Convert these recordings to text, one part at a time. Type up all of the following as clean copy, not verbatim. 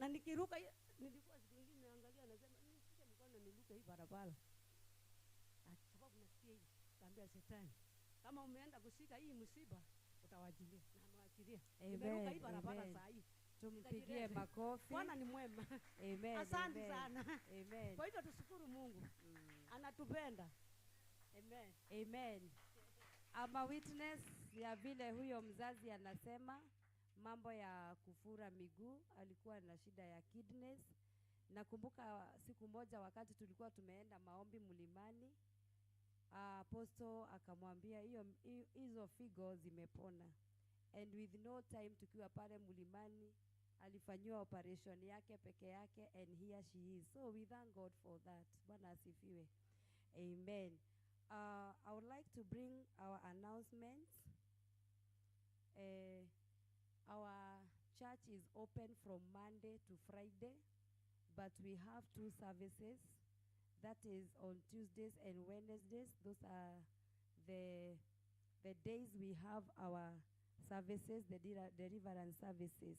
Na nikiruka, nilikuwa siku nyingine naangalia nasema nishike mkono niruke hii barabara. Sababu nasikia hivi. Kaambia shetani, kama umeenda kushika hii msiba utawajilia. Na amewachilia. Nimeruka hii barabara saa hii. Tumpigie makofi. Bwana ni mwema. Amen. Asante sana. Amen. Kwa hivyo tushukuru Mungu. Anatupenda. Amen. Amen. I'm a witness ya vile huyo mzazi anasema mambo ya kufura miguu, alikuwa na shida ya kidneys. Nakumbuka siku moja wakati tulikuwa tumeenda maombi mlimani, apostle akamwambia hizo figo zimepona. And with no time tukiwa pale mlimani alifanyiwa operation yake peke yake, and here she is. So we thank God for that. Bwana asifiwe. Amen. I would like to bring our announcements. Our church is open from Monday to Friday, but we have two services. That is on Tuesdays and Wednesdays. Those are the days we have our services, the deliverance services.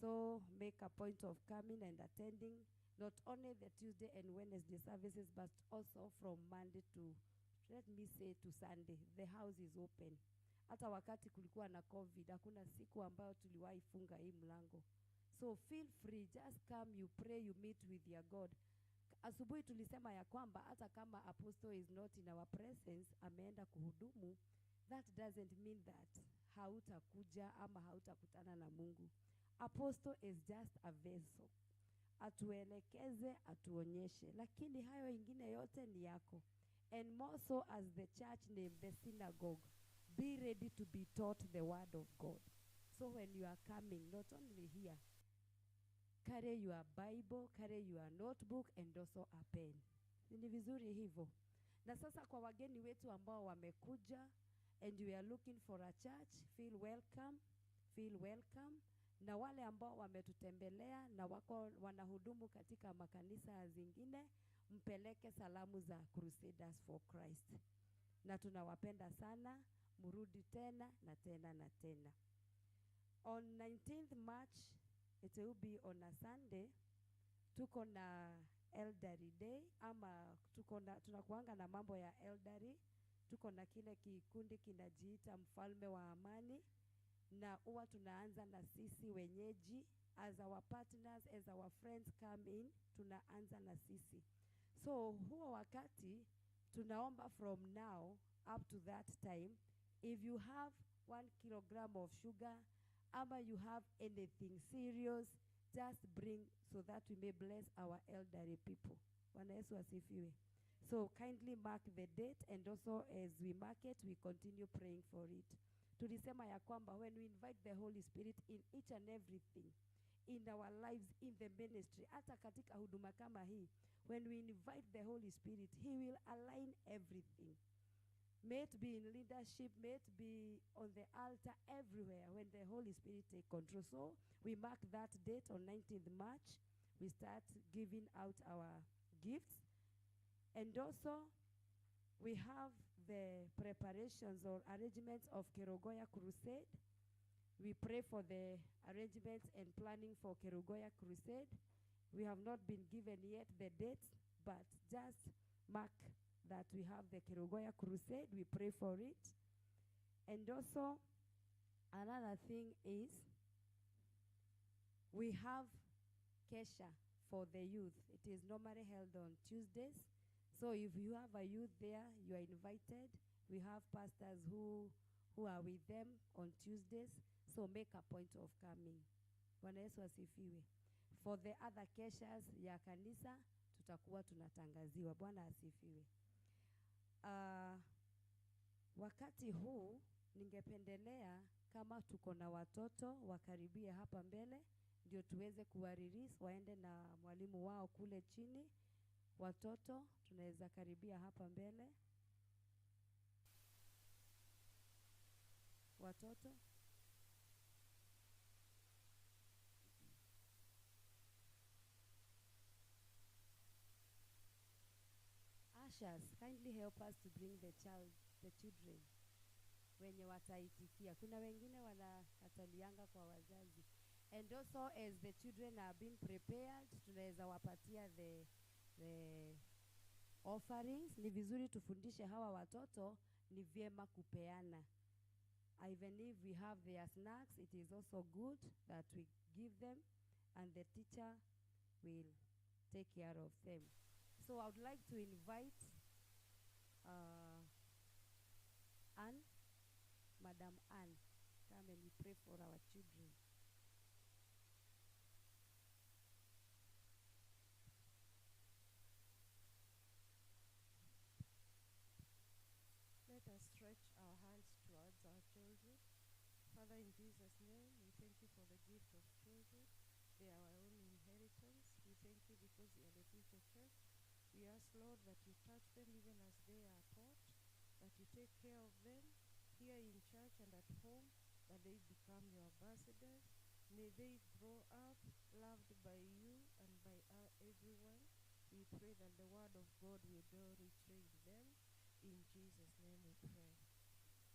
So make a point of coming and attending not only the Tuesday and Wednesday services, but also from Monday to, let me say, to Sunday. The house is open. Hata wakati kulikuwa na COVID, hakuna siku ambayo tuliwahi funga hii mlango. So feel free, just come, you pray, you meet with your God. Asubuhi tulisema ya kwamba hata kama apostle is not in our presence, ameenda kuhudumu, that doesn't mean that hautakuja ama hautakutana na Mungu. Apostle is just a vessel. Atuelekeze, atuonyeshe, lakini hayo ingine yote ni yako. And more so as the church name, the synagogue, be ready to be taught the word of God. So when you are coming, not only here, carry your Bible, carry your notebook, and also a pen. Ni vizuri hivyo. Na sasa kwa wageni wetu ambao wamekuja, and you are looking for a church, feel welcome, feel welcome. Na wale ambao wametutembelea na wako wanahudumu katika makanisa zingine, mpeleke salamu za Crusaders for Christ. Na tunawapenda sana, murudi tena na tena na tena. On 19th March, it will be on a Sunday, tuko na Elderly Day, ama tuko na, tunakuanga na mambo ya elderly. Tuko na kile kikundi kinajiita Mfalme wa Amani, na huwa tunaanza na sisi wenyeji, as our partners, as our friends come in, tunaanza na sisi. So huo wakati tunaomba from now up to that time, if you have 1 kilogram of sugar, ama you have anything serious, just bring so that we may bless our elderly people. Bwana Yesu asifiwe. So kindly mark the date, and also as we mark it, we continue praying for it. Tulisema ya kwamba when we invite the Holy Spirit in each and everything, in our lives, in the ministry, hata katika huduma kama hii, when we invite the Holy Spirit, he will align everything. May it be in leadership, may it be on the altar, everywhere, when the Holy Spirit take control. So we mark that date on 19th March. We start giving out our gifts. And also, we have the preparations or arrangements of Kerugoya Crusade. We pray for the arrangements and planning for Kerugoya Crusade. We have not been given yet the dates, but just mark that we have the Kerugoya Crusade. We pray for it. And also, another thing is, we have Kesha for the youth. It is normally held on Tuesdays. So if you have a youth there, you are invited. We have pastors who are with them on Tuesdays. So make a point of coming. Bwana Yesu asifiwe. For the other keshas ya kanisa, tutakuwa tunatangaziwa. Bwana asifiwe. Wakati huu ningependelea kama tuko na watoto wakaribie hapa mbele, ndio tuweze kuwa-release waende na mwalimu wao kule chini. Watoto tunaweza karibia hapa mbele. Watoto. Ushers, kindly help us to bring the children wenye wataitikia. Kuna wengine wanakatalianga kwa wazazi. And also as the children are being prepared, tunaweza wapatia the offerings. Ni vizuri tufundishe hawa watoto ni vyema kupeana. Even if we have their snacks, it is also good that we give them, and the teacher will take care of them. So I would like to invite Anne, Madam Anne, come and we pray for our children. Let us stretch our hands towards our children. Father, in Jesus' name, we thank you for the gift of children. They are our own inheritance. We thank you because they are the future church. We ask, Lord, that you touch them even as they are taught, that you take care of them here in church and at home, that they become your ambassadors. May they grow up loved by you and by everyone. We pray that the word of God will dwell richly in them. In Jesus' name we pray.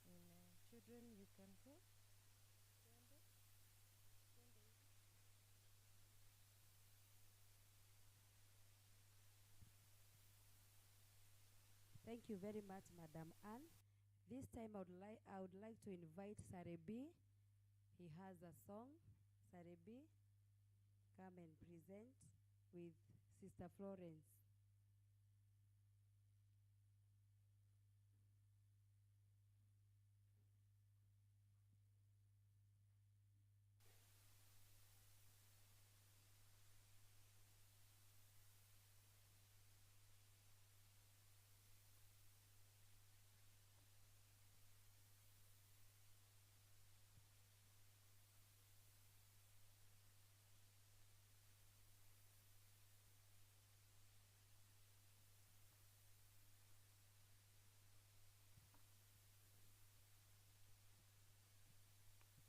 Amen. Children, you can go. Thank you very much, Madam Anne. This time I would like to invite Sarebi. He has a song. Sarebi, come and present with Sister Florence.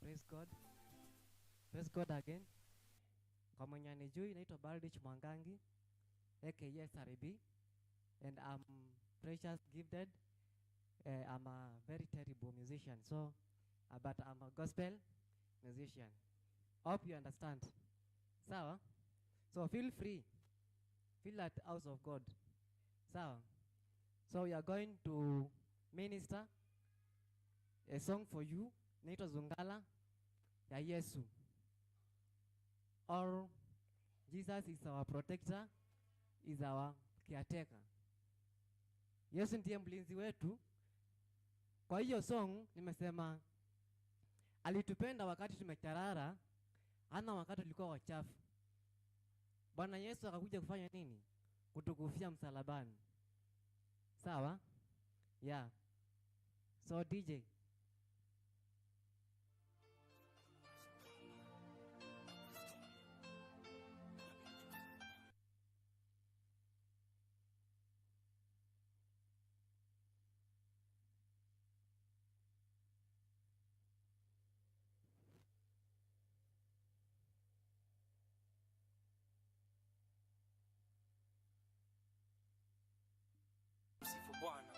Praise God. Praise God again. Kwa mwenye anijui, naitwa Baldich Mwangangi, aka SRB, and I'm precious gifted. I'm a very terrible musician, but I'm a gospel musician. Hope you understand. Sawa? So feel free. Feel at house of God. Sawa? So we are going to minister a song for you. Naitwa Zungala ya Yesu. Or Jesus is our protector, is our caretaker. Yesu ndiye mlinzi wetu. Kwa hiyo song nimesema alitupenda wakati tumecharara, ana wakati tulikuwa wachafu. Bwana Yesu akakuja kufanya nini? Kutukufia msalabani. Sawa? Yeah. So DJ. Bwana.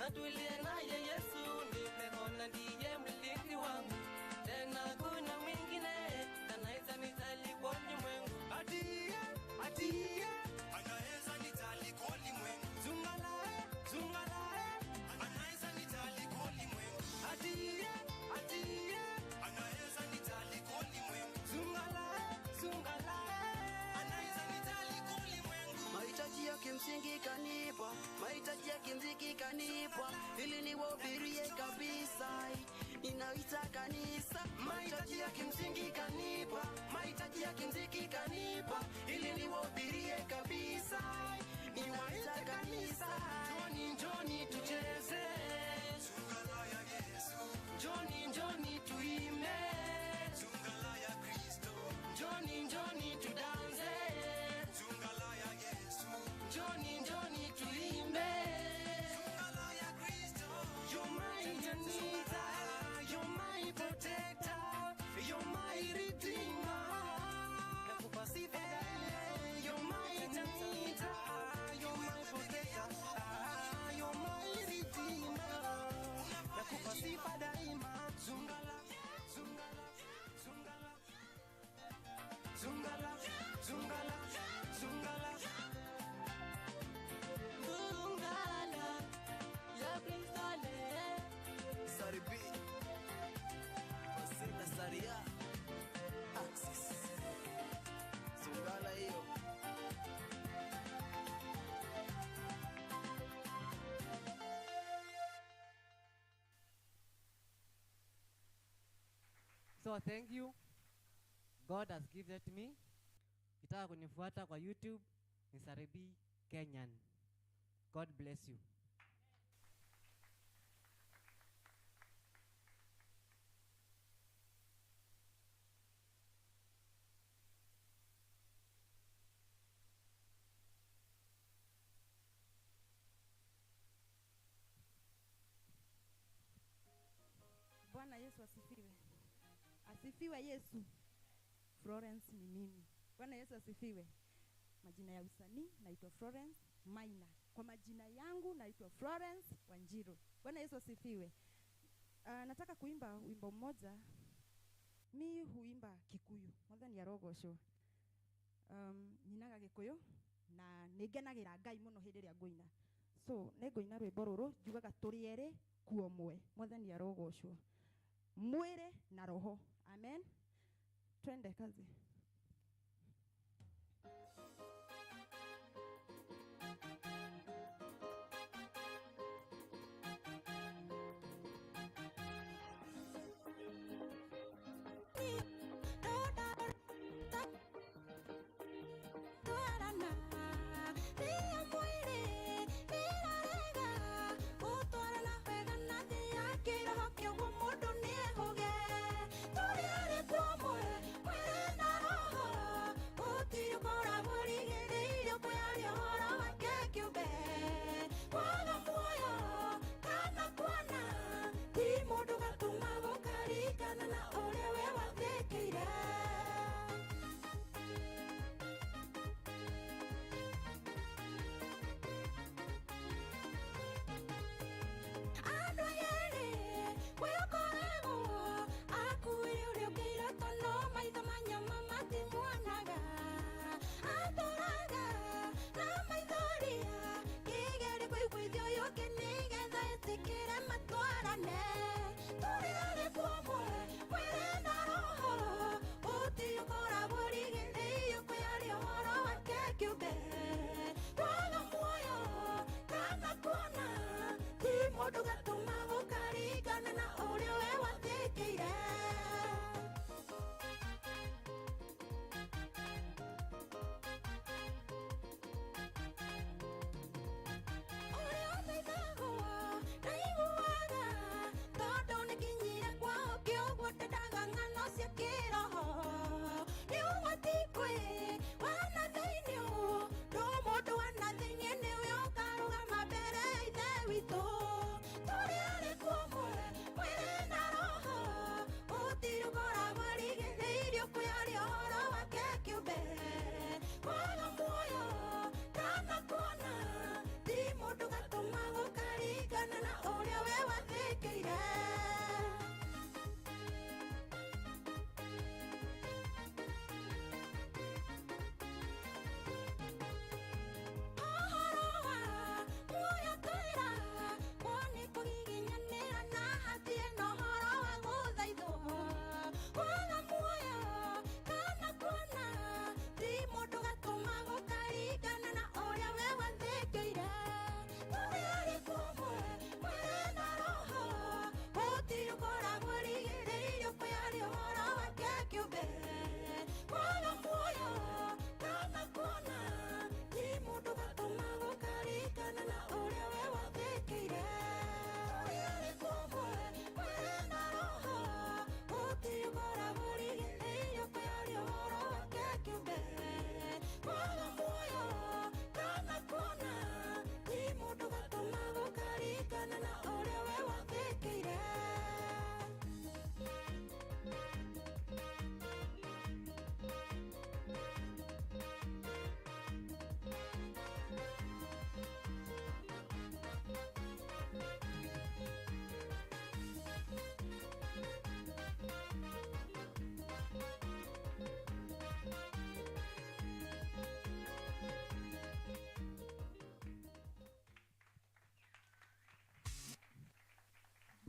Natulie naye Yesu, nimeona ndiye mlinzi wangu. Tena kuna mwingine anaweza nijali kwa ulimwengu. Atie, atie, anaweza nijali kwa ulimwengu. Zungalae, zungalae, anaweza nijali kwa ulimwengu. Atie, atie, anaweza nijali kwa ulimwengu. Zungalae, zungalae, anaweza nijali kwa ulimwengu. Mahitaji ya kimsingi kanipa, mahitaji ya kimsingi kanipa, ili niwahubirie kabisa. Ninaita kanisa, mahitaji ya kimsingi kanipa, mahitaji ya kimsingi kanipa, ili niwahubirie kabisa. Ninaita kanisa, Njoni, njoni tucheze. Zungala ya Yesu. Njoni, njoni tuimbe. Zungala ya Kristo. Njoni, njoni tudanse. Zungala ya Yesu. Njoni, njoni tuimbe. Zungala ya Kristo. You're my Janita, you're my protector, you're my redeemer. Nakupa sifa daima. You're my Janita, you're my protector, ah, you're my redeemer. Nakupa sifa daima. Zungala, zungala, zungala. Zungala, zungala, zungala. Zungala ya Kristo le. Sari B, Wasila Saria, Axis. Zungala hiyo. So thank you. God has gifted me. Ukitaka kunifuata kwa YouTube ni Saribi Kenyan. God bless you. Bwana Yesu asifiwe. Asifiwe Yesu. Florence ni mimi. Bwana Yesu asifiwe. Majina ya usanii naitwa Florence Maina. Kwa majina yangu naitwa Florence Wanjiru. Bwana Yesu asifiwe. Nataka kuimba wimbo mmoja. Mi huimba Kikuyu. Mwathani arogocwo. Nyinaga Gikuyu na nĩngenagira Ngai mũno hĩndĩ ĩrĩa ngũina. So nĩngũina rwĩmbo rũrũ njugaga tũrĩ erĩ kuo mwe. Mwathani arogocwo. Mwĩrĩ na roho. Amen. Twende kazi. Thank you.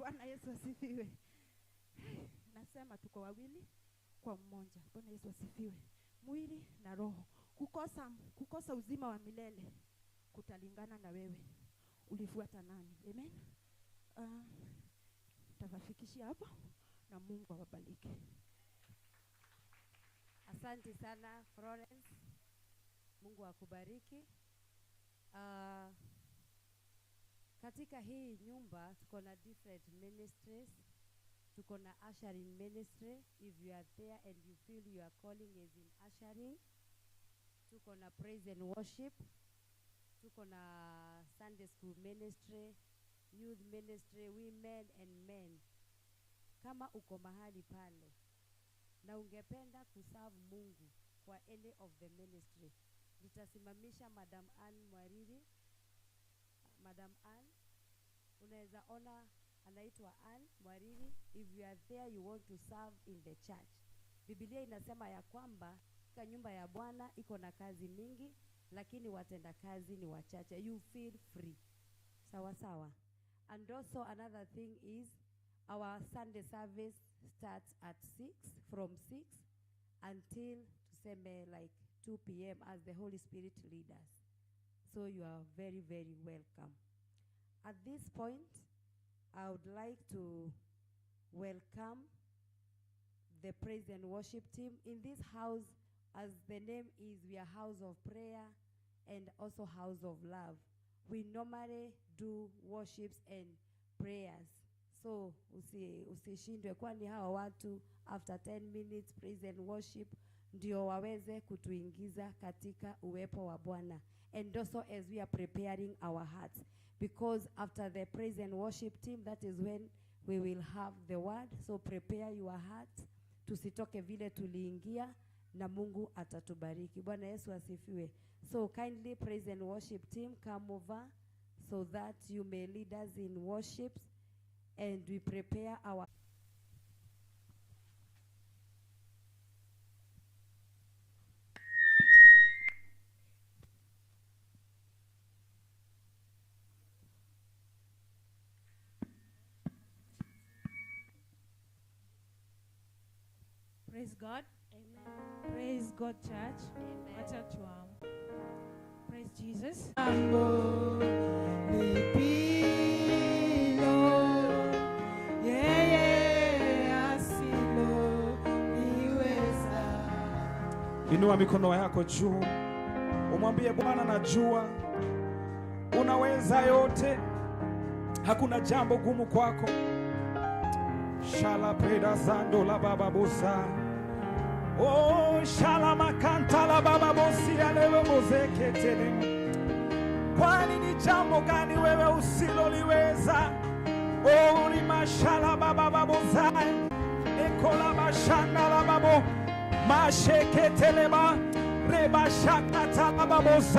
Bwana Yesu asifiwe. Nasema tuko wawili kwa mmoja. Bwana Yesu asifiwe. Mwili na roho. Kukosa uzima wa milele kutalingana na wewe ulifuata nani. Amen. Tawafikishia hapo na Mungu awabariki. Asante sana Florence. Mungu akubariki. Katika hii nyumba tuko na different ministries. Tuko na ushering ministry. If you are there and you feel your calling is in ushering. Tuko na praise and worship. Tuko na Sunday school ministry, youth ministry, women and men. Kama uko mahali pale na ungependa kuserve Mungu kwa any of the ministry, nitasimamisha Madam Ann Mwariri. Madam Ann, unaweza ona anaitwa Ann Mwariri. If you are there, you want to serve in the church. Biblia inasema ya kwamba katika nyumba ya Bwana iko na kazi mingi, lakini watenda kazi ni wachache. You feel free. Sawa sawa. And also another thing is our Sunday service starts at 6, from 6 until tuseme like 2 p.m. as the Holy Spirit leads us. So you are very, very welcome. At this point, I would like to welcome the praise and worship team. In this house, as the name is, we are house of prayer and also house of love. We normally do worships and prayers. So usishindwe, kwani hawa watu after 10 minutes praise and worship ndio waweze kutuingiza katika uwepo wa Bwana. And also as we are preparing our hearts, because after the praise and worship team, that is when we will have the word. So prepare your heart, tusitoke vile tuliingia, na Mungu atatubariki. Bwana Yesu asifiwe. So kindly praise and worship team, come over so that you may lead us in worships and we prepare our Praise God. Amen. Praise God, church. Amen. Wacha tuamke. Praise Jesus. Jambo lipilo, yeye asilo liweza. Inua mikono yako juu, umwambie Bwana, najua unaweza yote, hakuna jambo gumu kwako. Shala preda zando la baba bosa. Oh, shala makanta la baba bosi alewe mozeketele. Kwani ni jambo gani wewe usiloliweza? Oh, rimashala baba babosa. Ekola bashanda la babo. Masheketeleba. Reba shakata la babosa.